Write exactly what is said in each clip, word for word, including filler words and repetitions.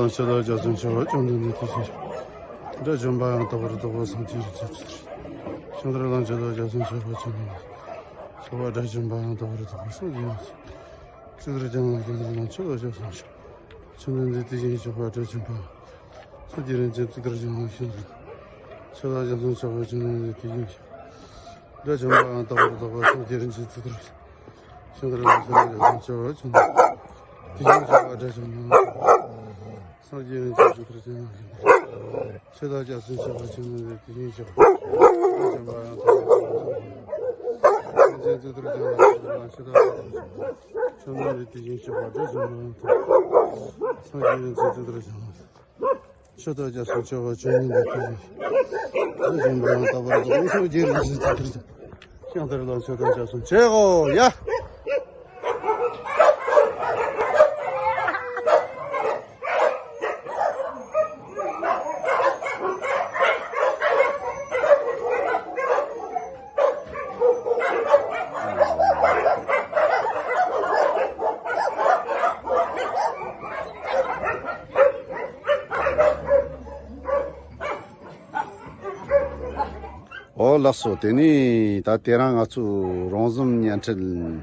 ཆོས་དང་རྒྱ་མཚོའི་ཆེ་བ་བཅོམ་ལྡན་འདས་དེ་བཞིན་གཤེགས། དགྲ་བཅོམ་པའང་རྟག་པར་རྟོགས་པ་སངས་རྒྱས་རིན་ཆེན་ཚུལ་ཁྲིམས། ཤིང་རྟ་གླང་ཆེན་དང་རྒྱ་མཚོའི་ཆེ་བ་བཅོམ་ལྡན་འདས་ཆེ་བ་དགྲ་བཅོམ་པའང་རྟག་པར་རྟོགས་པ་སངས་རྒྱས་རིན་ཆེན་ཚུལ་ཁྲིམས། ཀྱང་ལ་ཀྱང་ལ་ཆོས་དང་རྒྱ་མཚོའི་ཆེ་བ་བཅོམ་ལྡན་འདས་དེ་བཞིན་གཤེགས་པ་དགྲ་བཅོམ་པ། སངས་རྒྱས་རིན་ཆེན་ཚུལ་ཁྲིམས་ཀྱང་ལ་ཤིང་རྟ། ཆོས་དང་རྒྱ་མཚོའི་ཆེ་བ་བཅོམ་ལྡན་འདས་དེ་བཞིན་གཤེགས། དགྲ་བཅོམ་པའང་རྟག་པར་རྟོགས་པ་སངས་རྒྱས་རིན་ཆེན་ཚུལ་ཁྲིམས། ཤིང་རྟ་གླང་ཆེན་དང་རྒྱ་མཚོའི་ཆེ་བ་བཅོམ་ལྡན་འདས་དེ་བཞིན་གཤེགས་པ་དགྲ་བཅོམ་པ། སངས་རྒྱས་རིན་ཆེན་ཚུལ་ཁྲིམས་ཀྱང་ལ་ཤིང་རྟ། ཆོས་དང་རྒྱ་མཚོའི་ཆེ་བ་བཅོམ་ལྡན་འདས་དེ་བཞིན་གཤེགས་པ། དགྲ་བཅོམ་པའང་རྟག་པར་རྟོགས་པ་སངས་རྒྱས་རིན་ཆེན་ཚུལ་ཁྲིམས་ཀྱང་ལ་ཤིང་རྟ། གླང་ཆེན་དང་རྒྱ་མཚོའི་ཆེ་བ་བཅོམ་ལྡན་འདས་དེ་བཞིན་གཤེགས་པ་དགྲ་བཅོམ་པའང་རྟག་པར་རྟོགས་པ་སངས་རྒྱས་རིན་ཆེན་ཚུལ་ཁྲིམས་ཀྱང་ལ། ཆོས་དང་རྒྱ་མཚོའི་ཆེ་བ་བཅོམ་ལྡན་འདས་དེ་བཞིན་གཤེགས་པ་དགྲ་བཅོམ་པའང་རྟག་པར་རྟོགས་པ་སངས་རྒྱས་རིན་ཆེན་ཚུལ་ཁྲིམས་ཀྱང་། ཤིང་རྟ་གླང་ཆེན་དང་རྒྱ་མཚོའི་ཆེ་བ་ཡ། ཨོ་ལགས་སོ། དེ་ནས་ད་དེ་རིང་ང་ཚོ་རོང་ཟོམ་བརྙན་འཕྲིན་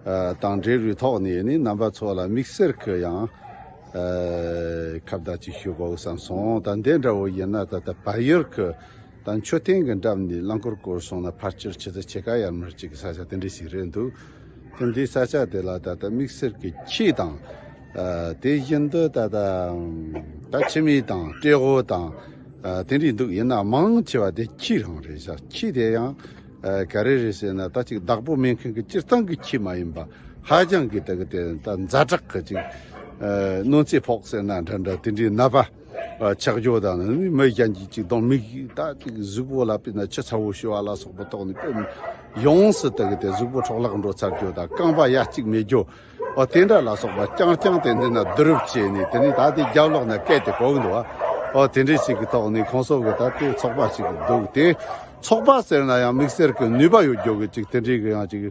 ཨ་དང་འབྲེལ་བའི་ཐོག་ནས་ནི་རྣམ་པ་ཚོ་ལ་དམིགས་བསལ་གྱི་ཡང་ཨ་ཁ་བརྡ་ཅིག་ཞུ་དགོས་བསམ་སོང་། ད་འདི་འདྲ་བོ་ཡིན་ན་ད་ལྟ་བལ་ཡུལ་གྱི་ད་མཆོད་རྟེན་གྱི་འགྲམ་ནས་རླངས་འཁོར་བསྐོར་སོང་ན་ཕལ་ཆེར་ཆུ་ཚོད་ཕྱེད་ཀ་ཡར་མར་ཅིག་གི་ས་ཆ་དེ་འདྲ་ཞིག་རེད་འདུག་དེ་འདི་ས་ཆ་དེ་ལ་ད་ལྟ་དམིགས་བསལ་གྱི་ཁྱི་དང་། ཨ་དེ་བཞིན་དུ་ད་ལྟ་ད་ཁྱི་མེད་དང་སྤྲེའུ་དང་། ཨ་དེ་འདྲ་འདུག་ཡིན་ན་མང་ཆེ་བ་དེ་ཁྱི་རང་རེད་ཤག་ཁྱི་དེ་ཡང་ཨ་ག་རེ་རེད་ཟེར་ན་ད་ཅིག་བདག་པོ་མེད་མཁན་གྱི་སྤྱིར་བཏང་གི་ཁྱི་མ་ཡིན་པ། ཧ་ཅང་གི་ད་གི་དེ་ད་ཛ་དྲག་གི་ཅིག་ཨ་གནོད་འཚེ་ཕོག་ཟེར་ན་འདྲ་འདྲ་དེ་འདྲའི་ནད་པ་ཨ་ཆགས་རྒྱུ་དང་ནི་མི་གཞན་གྱི་ཅིག་གདོང་མིག་ད་ཅིག་གཟུགས་པོ་ལ་དཔེར་ན་ཆུ་ཚ་བོ་ཤོར་བ་ལ་སོགས་པ་ཐོག་ནས་དཔེ་ཡོངས་སུ་ད་གི་དེ་གཟུགས་པོ་འཕྲོ་བརླག་འགྲོ་ཚར་རྒྱུ་དང་རྐང་པ་ཡ་གཅིག་མེད་རྒྱུ། ཨོ་དེ་འདྲ་ལ་སོགས་པ་རྐྱང་རྐྱང་དེ་འདི་ན་བསྡུ་རུབ་བྱས་ནས་དེ་ནས་ད་དེ་རྒྱབ་ལོགས་ན་སྐད་དེ་གོ་གི་འདུག་བ། ཨོ་དེ་འདྲས་ཞིག་གི་ཐོག་ནས་ཁོང་ཚོ་གི་ད་དེ་ཚོགས་པ་ཞིག་འདུག་དེ་ཚོགས་པ་ཟེར་ན་ཡང་དམིགས་བསལ་གི་ནུས་པ་ཡོད་རྒྱུ་གི་ཅིག་དེ་འདྲས་གི་ཡང་ཅིག་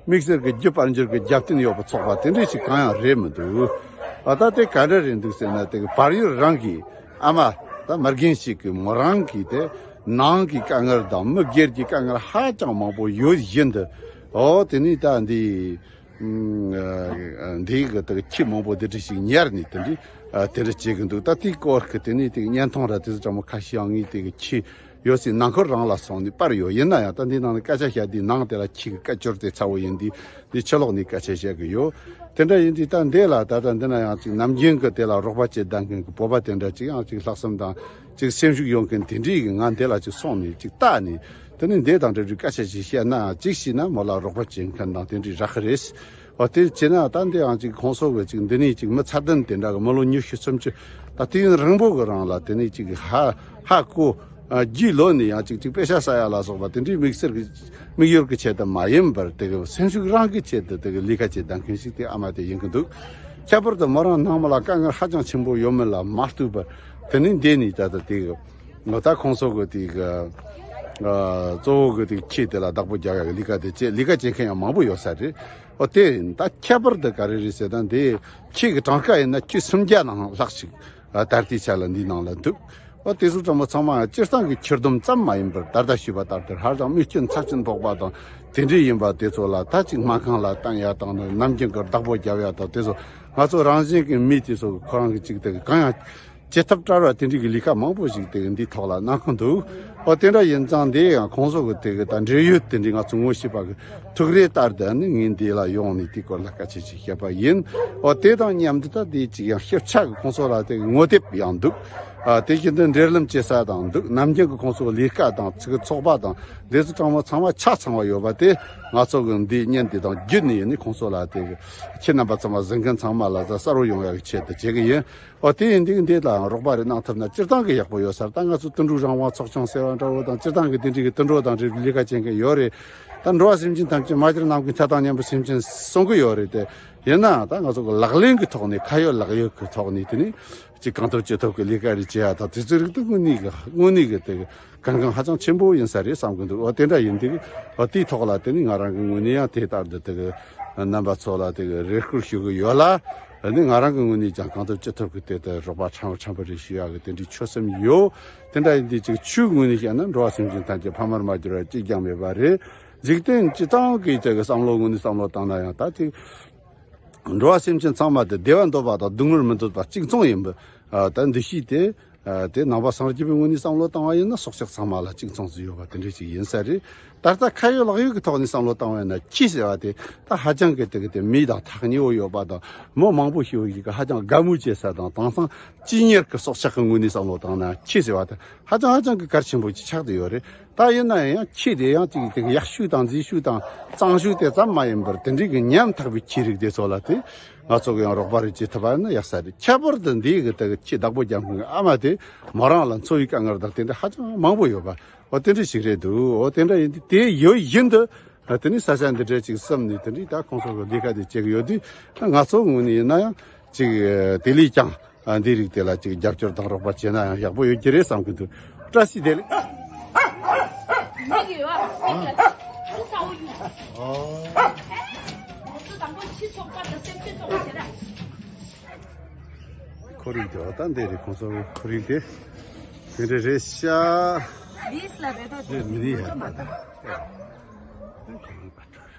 དམིགས་བསལ་གི་རྒྱུ་དཔལ་འབྱོར་གི་རྒྱབ་རྟེན་ཡོད་པ་ཚོགས་པ་དེ་འདྲས་ཞིག་གང་ཡང་རེད་མི་འདུག་ཨ་ད་དེ་ག་འདྲ་རེད་འདུག་ཟེར་ན་དེ་གི་བལ་ཡུལ་རང་གི་ཨ་མ་ད་མ་རྒན་ཞིག་གི་མོ་རང་གི་དེ་ནང་གི་དཀའ་ངལ་དང་མི་སྒེར་གྱི་དཀའ་ངལ་ཧ་ཅང་མང་པོ་ཡོད་བཞིན་དུ། ཨོ་དེ་ནས་ད་འདི། འདིའི་གི་དེ་ཁྱི་མང་པོ་དེ་འདྲ་ཞིག་ཉར་ནས་དེ་འདྲ་དེ་འདྲ་བྱེད་གི་འདུག་ད་དེའི་སྐོར་གི་དེ་ནས་དེ་བརྙན་ཐུང་ར་དེ་ཚོ་ཚང་མ་ཁ་ཤས་ཡང་ངས་དེ་གི་ཁྱི་ཡོད་སའི་ནང་ཁུལ་རང་ལ་སོང་ནས་པར་ཡོད། ཡིན་ན་ཡང་ད་འདི་ནང་ནས་སྐད་ཆ་བཤད་དུས་ནང་དེ་ལ་ཁྱི་གི་སྐད་ཅོར་དེ་ཚ་བོ་ཡིན་དུས་འདི་ཕྱི་ལོགས་ནས་སྐད་ཆ་བཤད་གི་ཡོད། དེ་འདྲ་ཡིན་དུས་ད་འདི་ལ་ད་ལྟ་འདི་ན་ཡང་ཅིག་ནམ་རྒྱུན་གི་དེ་ལ་རོགས་པ་བྱེད་བསྡད་མཁན་གི་བོད་པ་དེ་འདྲ་ཅིག་ཡང་ཅིག་ལྷག་བསམ་དང་། ཅིག་སེམས་ཤུགས་ཡོད་མཁན་དེ་འདྲས་ཀྱི་ང་འདི་ལ་ཅིག་སོང་ནས་ཅིག་བལྟ་ནས་དེ་ནས་འདི་དང་འབྲེལ་བའི་སྐད་ཆ་ཅིག་བཤད་ན་ཅིག་བྱས་ན་མོ་ལ་རོགས་པ་བྱེད་མཁན་དང་དེ་འདྲས་རག་གི་རེད། འོ་དེ་བྱས་ན་ད་འདི་ཡང་ཅིག་ཁོང་ཚོ་གི་ཅིག་འདི་ནས་ཅིག་མི་ཚད་ལྡན་དེ་འདྲ་གི་མི་ལོ་ཉི་ཤུ་སུམ་ཅུ་ད་དུས་ཡུན་རིང་པོ་གི་རིང་ལ་དེ་ནས་ཅིག་ཧ་ཧ་གོ་རྒྱུས་ལོན་ནས་ཡང་ཅིག་ཅིག་དཔེ་ཆ་ཟ་ཡ་ལ་སོགས་པ་དེ་འདྲས་དམིགས་བསལ་གི་དམིགས་ཡུལ་གི་ཆེད་དུ་མ་ཡིན་པར་དེ་གི་སེམས་ཤུགས་རང་གི་ཆེད་དུ་དེ་གི་ལས་ཀ་བྱེད་བསྡད་མཁན་ཞིག་དེ་ཨ་མ་དེ་ཡིན་གི་འདུག་ཁྱད་པར་དུ་མོ་རང་ནང་མི་ལ་དཀའ་ངལ་ཧ་ཅང་ཆེན་པོ་ཡོད་མེད་ལ་མ་ལྟོས་པར་དེ་ནས་འདི་ནས་ད་ལྟ་དེ་གི་ད་ཁོང་ཚོ་གི་དེ་གི་གཙོ་བོ་གི་དེ་ཁྱི་དེ་ལ་བདག་པོ་རྒྱག་ཡག་གི་ལས་ཀ་དེ་བྱེད་ལས་ཀ་བྱེད་མཁན་ཡང་མང་པོ་ཡོད་ས་རེད། འོ་དེ་ད་ཁྱད་པར་དུ་ག་རེ་རེད་ཟེར་ན་འདི་ཁྱི་གི་གྲངས་ཀ་ཡིན་ན་ཁྱི་སུམ་བརྒྱ་ནང་ལྷག་ཅིག་ད་ལྟའི་ཆ་ལ་འདི་ནང་ལ་འདུག་འོ་དེ་ཚོ་ཚང་མ་ཚང་མ་སྤྱིར་བཏང་གི་ཁྱི་སྡོམ་ཙམ་མ་ཡིན་པར་ད་ལྟ་ཞུས་པ་ལྟར་དུ་ཧ་ཅང་མི་སྐྱོན་ཚབས་ཆེན་ཕོག་པ་དང་དེ་འདྲས་ཡིན་པ་དེ་ཚོ་ལ་ད་ཅིག་སྨར་ཁང་ལ་བཏང་ཡ་དང་ནམ་རྒྱུན་གི་བདག་པོ་རྒྱབ་ཡ་དང་དེ་ཚོ་ང་ཚོ་རང་བཞིན་གི་མི་དེ་ཚོ་གི་ཁོ་རང་གི་ཅིག་དེ་གི་གང་ཡང་བྱེད་ཐབས་བྲལ་བ་དེ་འདྲས་ཀྱི་ལས་ཀ་མང་པོ་ཞིག་དེ་གི་འདིའི་ཐོག་ལ་གནང་གི་འདུག་འོ་དེ་འདྲ་ཡིན་ཙང་དེ་ཡང་ཁོང་ཚོ་གི་དེ་གི་ད་འབྲེལ་ཡོད་དེ་འདྲས་ང་ཚོ་ངོ་ཤེས་པ་གི་ཐུགས་རེ་ལྟར་དུ་ནི་ངས་འདི་ལ་ཡོང་ནས་དེའི་སྐོར་ལ་སྐད་ཆ་ཞིག་བཤད་པ་ཡིན། འོ་དེ་དང་མཉམ་དུ་ད་དེ་ཅིག་ཡང་ཞིབ་ཆ་གི་ཁོང་ཚོ་ལ་དེ་གི་ངོ་དེབ་ཡང་འདུག་ཨ་དེ་བཞིན་དུ་འབྲེལ་ལམ་བྱེད་ས་དང་འདུག་ནམ་རྒྱུན་གྱི་ཁོང་ཚོ་ལས་ཀ་དང་ཚིག་ཚོགས་པ་དང་འདི་ཚོ་ཚང་མ་ཚང་མ་ཆ་ཚང་བ་ཡོད་པ་དེ་ང་ཚོ་གི་འདི་བརྙན་དེ་དང་བརྒྱུད་ནས་ཡིན་ནི་ཁོང་ཚོ་ལ་དེ་གི་ཁྱེད་རྣམ་པ་ཚང་མ་གཟིགས་མཁན་ཚང་མ་ལ་ད་གསལ་བོ་ཡོང་ཡག་གི་ཆེད་དུ་བྱེད་གི་ཡིན། འོ་དེ་ཡིན་འདི་འདི་ལའང་རོགས་པ་རེ་གནང་ཐུབ་ན་སྤྱིར་བཏང་གི་ཡག་པོ་ཡོད་ས་རེད། ད་ང་ཚོ་དུད་འགྲོ་རང་དབང་ཚོགས་ཆུང་ཟེར་བ་འདྲ་བོ་དང་སྤྱིར་བཏང་གི་དེ་འདྲའི་གི་དུད་འགྲོ་དང་འབྲེལ་བའི་ལས་ཀ་བྱེད་མཁན་ཡོད་རེད། ད་འགྲོ་བ་སེམས་ཅན་ཐམས་ཅད་མ་གྱུར་ནམ་མཁའི་མཐའ་དང་མཉམ་པའི་སེམས་ཅན་གསུང་གི་ཡོད་རེད་དེ། ཡིན་ནའང་ད་ང་ཚོ་གི་ལག་ལེན་གྱི་ཐོག་ནས་ཁ་ཡོད་ལག་ཡོད་ཀྱི་ཐོག་ནས་དེ་ནི་ཅིག་གང་ཐུབ་ཅི་ཐུབ་ཀྱི་ལས་ཀ་རེ་བྱེད་ཡ་དང་དེ་ཚོའི་རིགས་དེ་དངོས་གནས་ཀྱི་དངོས་གནས་ཀྱི་དེ་གལ་འགངས་ཧ་ཅང་ཆེན་པོ་ཡིན་ས་རེད་བསམ་གྱི་འདུག་འོ་དེ་འདྲ་ཡིན་དུས་འོ་དེའི་ཐོག་ལ་དེ་ནི་ང་རང་གི་ངོས་ནས་ཡང་དེ་ལྟར་དུ་དེ་གི་རྣམ་པ་ཚོ་ལ་དེ་གི་རེ་སྐུལ་ཞུ་གི་ཡོད་ལ། ཨ་ནི་ང་རང་གི་ངོས་ནས་ཀྱང་གང་ཐུབ་ཅི་ཐུབ་ཀྱིས་དེ་ལྟར་རོགས་པ་ཕྲན་བུ་ཕྲན་བུ་རེ་ཞུ་ཡག་གི་དེ་འདྲའི་ཆོད་སེམས་ཡོད། དེ་འདྲ་ཡིན་དུས་ཅིག་ཆོས་ངོས་ནས་བཤད་ན་འགྲོ་བ་སེམས་ཅན་ཐམས་ཅད་ཕ་མར་མ་གྱུར་བར་གཅིག་ཀྱང་མེད་པ་རེད། འཇིག་རྟེན་སྤྱི་བཏང་གི་ཅིག་གི་བསམ་བློ་ངོས་ནས་བསམ་བློ་བཏང་ན་ཡང་ད་དེ་འགྲོ་བ་སེམས་ཅན་ཚང་མ་དེ་བདེ་བ་འདོད་པ་དང་སྡུག་བསྔལ་མི་འདོད་པ་གཅིག་མཚུངས་ཡིན་པ། ཨ་ད་འདུ་ཤེས་དེ་ཨ་དེ་ནང་པ་སངས་རྒྱས་པའི་ངོས་ནས་བསམ་བློ་བཏང་བ་ཡིན་ན་སྲོག་ཆགས་ཚང་མ་ལ་གཅིག་མཚུངས་སུ་ཡོད་པ་དེ་འདྲ་ཞིག་ཡིན་ས་རེད། ད་ལྟ་ཁ་ཡོད་ལག་ཡོད་ཀྱི་ཐོག་ནས་བསམ་བློ་བཏང་བ་ཡིན་ན་ཁྱི་ཟེར་བ་དེ་ད་ཧ་ཅང་གི་དེ་གི་དེ་མི་དང་ཐག་ཉེ་བོ་ཡོད་པ་དང་མི་མང་པོ་ཞིག་ཡོད་ཀྱི་ཧ་ཅང་དགའ་མོས་བྱེད་ས་དང་། དེང་སང་སྤྱི་གཉེར་གྱི་སྲོག་ཆགས་ཀྱི་ངོས་ནས་བསམ་བློ་བཏང་ན་ཁྱི་ཟེར་བ་དེ་ཧ་ཅང་ཧ་ཅང་གི་གལ་ཆེན་པོ་ཅིག་ཆགས་བསྡད་ཡོད་རེད། ད་ཡིན་ན་ཡང་ཁྱི་དེ་ཡང་ཅིག་དེ་གི་ཡག་ཤོས་དང་མཛེས་ཤོས་དང་གཙང་ཤོས་དེ་ཙམ་མ་ཡིན་པར་དེ་འདྲའི་གི་ཉམ་ཐག་པའི་ཁྱི་རིགས་དེ་ཚོ་ལ་དེ་ང་ཚོ་གི་ཡང་རོགས་པ་རེ་བྱེད་ཐུབ་པ་ཡིན་ན་ཡག་ས་རེད། ཁྱད་པར་དུ་འདི་གི་དེ་གི་ཁྱི་བདག་པོ་རྒྱབ་མཁན་གི་ཨ་མ་དེ་མོ་རང་ལ་འཚོ་བའི་དཀའ་ངལ་དང་དེ་འདྲ་ཧ་ཅང་མང་པོ་ཡོད་པ། འོ་དེ་འདྲ་ཞིག་རེད་འདུག་འོ་དེ་འདྲ་ཡིན་དུས་དེ་ཡོད་བཞིན་དུ་ཨ་དེ་ནི་ས་ཆ་འདི་འདྲ་ཅིག་བསམ་ནས་དེ་འདྲའི་ད་ཁོང་ཚོ་གི་ལས་ཀ་དེ་བྱེད་ཀྱི་ཡོད་དུས་ང་ཚོ་ངོས་ནས་ཡིན་ན་ཡང་ཅིག་དེ་ལས་ཀྱང་ཨ་འདི་རིགས་དེ་ལ་ཅིག་རྒྱབ་སྐྱོར་དང་རོགས་པ་བྱས་ན་ཡང་ཡག་པོ་ཡོད་ཀྱི་རེད་བསམ་གྱི་འདུག་བཀྲ་ཤིས་བདེ་ལེགས། ཁོར་ཡུག་དེ་འོ་ད་འདི་རེད། ཁོང་ཚོ་ཁོར་ཡུག་དེ་དེ་འདྲ་རེད་ཤག་རེད་མི་རེད་ཡ། ཨ།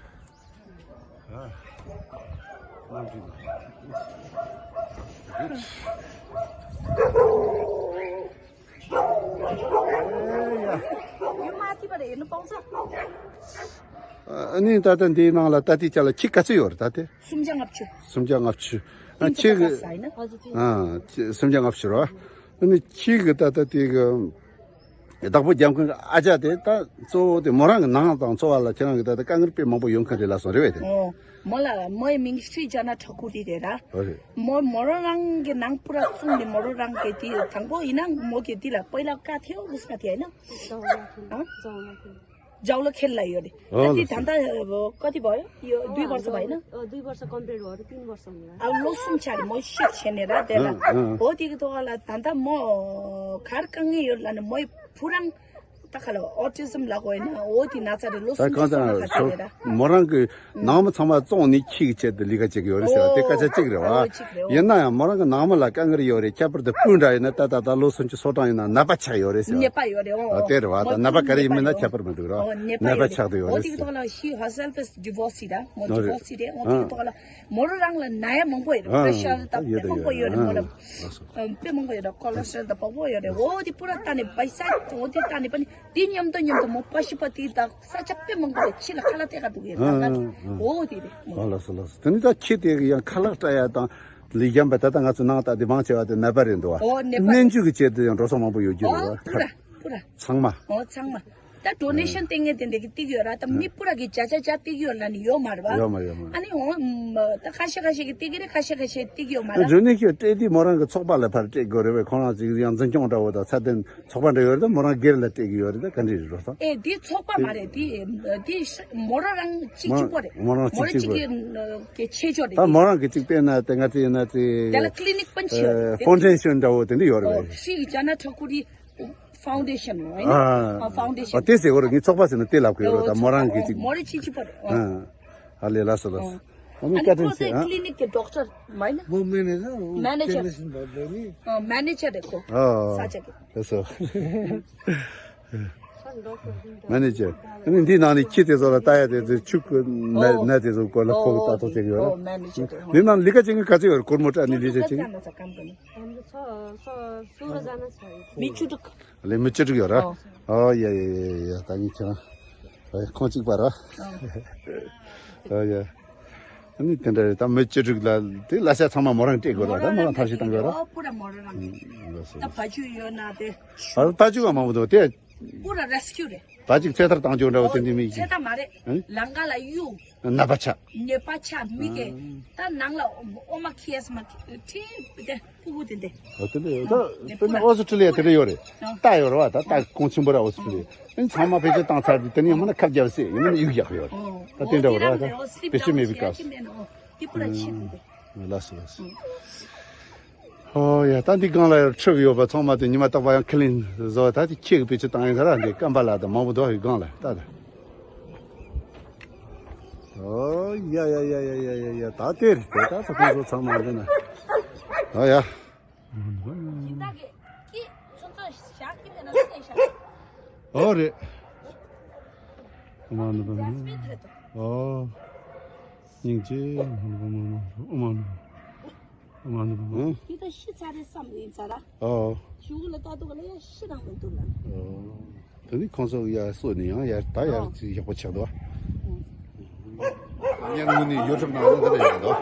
གནམ་གྲུ། ཨ་ནི་ད་ལྟ་འདིའི་ནང་ལ་ད་ལྟའི་ཆ་ལ་ཁྱི་ག་ཚོད་ཡོད་རེད་ད་ལྟ། སུམ་བརྒྱ་ལྔ་བཅུ། སུམ་བརྒྱ་ལྔ་བཅུ། ཨ་ཁྱི་གི། ཨ་སུམ་བརྒྱ་ལྔ་བཅུ་རེད་བ། ཨ་ནི་ཁྱི་གི་ད་ལྟ་དེ་གི། བདག་པོ་རྒྱབ་མཁན་གྱི་ཨ་ཅག་དེ་ད་གཙོ་བོ་དེ་མོ་རང་གི་ནང་དང་འཚོ་བ་ལ་ཁྱེད་རང་གི་ད་ལྟ་དཀའ་ངལ་དཔེ་མང་པོ་ཡོད་མཁན་རེད་ལབ་སོང་རེད་བས་དེ། ཨོ། མོ་ལ་མོའི་མིང་ཧྲི་ཇ་ན་ཁྲ་ཁུ་རི་རེད་ར། ཨོ་རེད། མོ་མོ་རང་རང་གི་ནང་པུ་ར་བཙུགས་ནས་མོ་རང་རང་གི་དེ་དང་པོ་ཡིན་ན་མོ་གི་དེ་ལ་པོ་ལ་ཀ་ཐེའོ་རུ་སི་ཀ་ཐེ་ཡིན་ན། ཨ། ཇའོ་ལ་ཁེལ་ལ་ཡོད་རེད། ཨོ་ད་དེ་ད་ལྟ་ཀ་དེ་བ་ཡོད་दुई वर्ष भयो ना? दुई वर्ष कम्प्लिट भयो, तीन वर्ष हुने। अब लोसुम छाडी म सिक छेने र देला। हो दिगो त वाला दादा म घर कंगे यो लाने म पुरान तखल autism लागो होइन। हो दि नाचा रे लोसुम छाडी र। मोरङ के नाम छमा चोनी खिक छे दिल्ली का चेक यो रे से ते का चेक रे वा। ये ना मोरङ के नाम ला कंगे यो रे क्या पर द पुन रा ना ता ता ता लोसुम च सोटा ना ना पा छा यो रे से। नेपा यो रे ओ। तेरे वा ना पा करे में ना क्या पर मत रो। नेपा छा दो यो रे। हो दिगो त वाला she herself is divorcee दा। म divorcee रे। हो दिगो त वाला मोरो रङ ला नयाँ मङ्गो हेर। प्रेसर त पे मङ्गो यो रे मोरो। पे मङ्गो यो रे कोलेस्ट्रोल त पगो यो रे। हो दि पुरा ताने पैसा हो दि ताने पनि दि न्यम त न्यम त म पशुपति त साचा पे मङ्गो यो छिला खाला तेका दुगे। हो दि रे। लस लस तनी त खिते या खाला टाया त लिग्याम बता त गा चुनाव त दिमाग चेवा त नबरेन दो। हो नेपाल नेन्जु के चेत यो रोसो मङ्गो यो जुरो। पुरा पुरा छाङमा। हो छाङमा। ད་donation་ཏེ་ངེ་དེ་འདྲ་གི་ཏིག་ཡོད་ར། ད་མི་པུ་ར་གི་ཇ་ཇ་ཇ་ཏིག་ཡོད་ལ་ནི་ཡོད་མ་རེད་བ། ཡོད་མ་རེད་ཡོད་མ་རེད། ཨ་ནི་འོ་ད་ཁ་ཤས་ཁ་ཤས་གི་ཏིག་གི་རེད། ཁ་ཤས་ཁ་ཤས་ཏིག་ཡོད་མ་རེད། ད་ཇོ་ནི་ཁྱོད་སྤྲད་དུས་མོ་རང་གི་ཚོགས་པ་ལ་ཕར་སྤྲད་དགོས་རེད་བས། ཁོ་རང་ཅིག་ཡང་འཛིན་སྐྱོང་འདྲ་བོ་དང་ཚད་ལྡན་ཚོགས་པ་འདྲ་ཡོད་རེད། ད་མོ་རང་སྒེར་ལ་སྤྲད་གི་ཡོད་རེད། ད་ག་འདྲ་རེད་རོ་ས། ཨེ་དེ་ཚོགས་པ་མ་རེད། དེ་དེ་མོ་རང་རང་གཅིག་གཅིག་པོ་རེད། མོ་རང་གཅིག་གཅིག་པོ་རེད། གི་ཆེ་ཆོ་རེད། ད་མོ་རང་གི་གཅིག་སྤྲད་ན་དེ་ང་ཚོ་ཡིན་ན་དེ་དེ་ལ་clinic་པན་ཆེ་ཡོད་རེད། ཕའུན་ཌེ་ཤན་འདྲ་བོ་དེ་འདྲ་ཡོད་རེད། ཧྲི་གི་ཇ་ན་ཁྲ་ཁུ་རི། Foundation ཨ། Foundation ཨ་དེ་ཟེར་གོ་ར་ངའི་ཚོགས་པ་ཟེར་ན་དེ་ལབ་གི་ཡོད་ར། ད་མོ་རང་གི་ཅིག་མོ་རེ་ཅི་ཅི་པར། ཨ་ལེ་ལ་སོ་ལ་སོ། ཨ་མི་ཀ་ཏན་ཟེར། ཨ་clinic གི་doctor མ་ཡིན་ན། མོ་མེ་ནེ་ད་manager ཨ་manager རེད་ཁོ། ཨ་ས་ཆ་གི། ལ་སོ། manager ཨ་ནི་འདི་ནང་ནས་ཁྱི་དེ་ཚོ་ལ་ལྟ་ཡ་དེ་ཚོ་ཆུ་གི་ནད་ནད་དེ་ཚོ་སྐོར་ལ་ཁོ་གི་ལྟ་རྟོག་བྱེད་གི་ཡོད་ར། འདི་ནང་ལི་ཀ་ཅན་གི་ག་ཚོད་ཡོད་ར། སྒོར་མོ་སྤྲད་ནི་ལི་ཀ་ཅན་གི། མི་བཅུ་དྲུག་མི་བཅུ་དྲུག་ཡོད་ར། ཨོ། ཨོ་ཡ་ཡ་ཡ་ཡ། ད་ངས་ཁྱེད་རང་ཁོང་གཅིག་པ་ར། ཨོ་ཡ། ཨ་ནི་དེ་འདྲ་རེད། ད་མི་བཅུ་དྲུག་ལ་དེ་གླ་ཆ་ཚང་མ་མོ་རང་སྤྲད་དགོས་ར། ད་མོ་རང་ཐབས་ཤེས་བཏང་དགོས་ར། ཨོ་པུ་ར་མོ་རང་རང་། ད་བ་ཅུ་ཡོད་ན་དེ། ཨ་བ་ཅུ་ག་མང་པོ་འདུག་དེ། པུ་ར་རེ་སི་ཀིའུ་རེད། བ་ཅིག་ཚེ་ཐར་བཏང་ཆོག་འདྲ་བོ་དེ་འདི་མི་ཚེ་ཐར་མ་རེད། ལང་ཀ་ལ་གཡུག་ནད་པ་ཆགས། ནད་པ་ཆགས་མི་གེ། ད་ནང་ལ་ཨོ་མ་ཁེ་ཨེས་མ་ཁྲིན་དེ་ཕུ་གུ་དེ་འདི། ཨ་དེ་ལས་ད་དཔེར་ན་ཨོ་སི་ཁྲི་ལི་ཡ་དེ་འདྲ་ཡོད་རེད། རྟ་ཡོད་རེད་བ། ད་རྟ་གོང་ཆེན་པོ་ར་ཨོ་སི་ཁྲི་ལི་ཡ། ཨ་ནི་ཚང་མ་བེད་སྤྱོད་བཏང་ཚར་དུས་དེ་ནས་ཡང་མིན་ན་ཁབ་རྒྱབ་སྲིད། ཡང་མིན་ན་གཡུག་རྒྱག་ཡོད་རེད། ད་དེ་འདྲ་བོ་ར། ད་བེད་སྤྱོད་མེད་པའི་སྐབས། ལགས་སོ་ལགས་སོ། ཨོ་ཡ། ད་འདི་སྒང་ལ་ཡར་ཁྲིད་ཡོད་པ་ཚང་མ་དེ་ཉི་མ་རྟག་པར་ཡང་ཁས་ལེན་བཟོ་བ། ད་དེ་ཁྱེད་ཀྱི་བེད་སྤྱོད་བཏང་ཡིན་ཁ་ར། འདི་སྐམ་པ་ལ་དང་མང་པོ་འདུག་ཡི་སྒང་ལ་ད་ད། ཨོ་ཡ་ཡ་ཡ་ཡ་ཡ་ཡ་ཡ། ད་དེར་དེ་ད་ཚོ་ཁོང་ཚོ་ཚང་མ་འདི་ན། ཨོ་ཡ། ཡིན་ད་གི་ཀི་ཚོན་ཚོན་བཞག་གི་མེད་ན་སེ་བཞག་ཨོ་རེད། ཨོ་མ་ནུ་པ་མ། ཨོ། སྙིང་རྗེ། ཨོ་མ་ནུ། ཨོ་མ་ནུ། ཨོ་མ་ནུ་པ་མ། འདི་ད་ཤི་ཚར་རེད་བསམ་ཡིན་ཚར་ར། ཨོ། གཞུག་ལ་ལྟ་འདུག་ལ་ཡ་ཤི་རང་མི་འདུག་ལ། ཨོ། ད་ནི་ཁོང་ཚོ་ཡར་གསོ་ནས་ཡང་ཡར་ད་ཡར་ཨོ་ཅིག་ཡག་པོ་ཆགས་འདུག་ཨ། ཉན་ངུ་ནི་ཡོ་ཊུབ་ནང་ལ་འདི་འདྲ་ཡོད་དོ།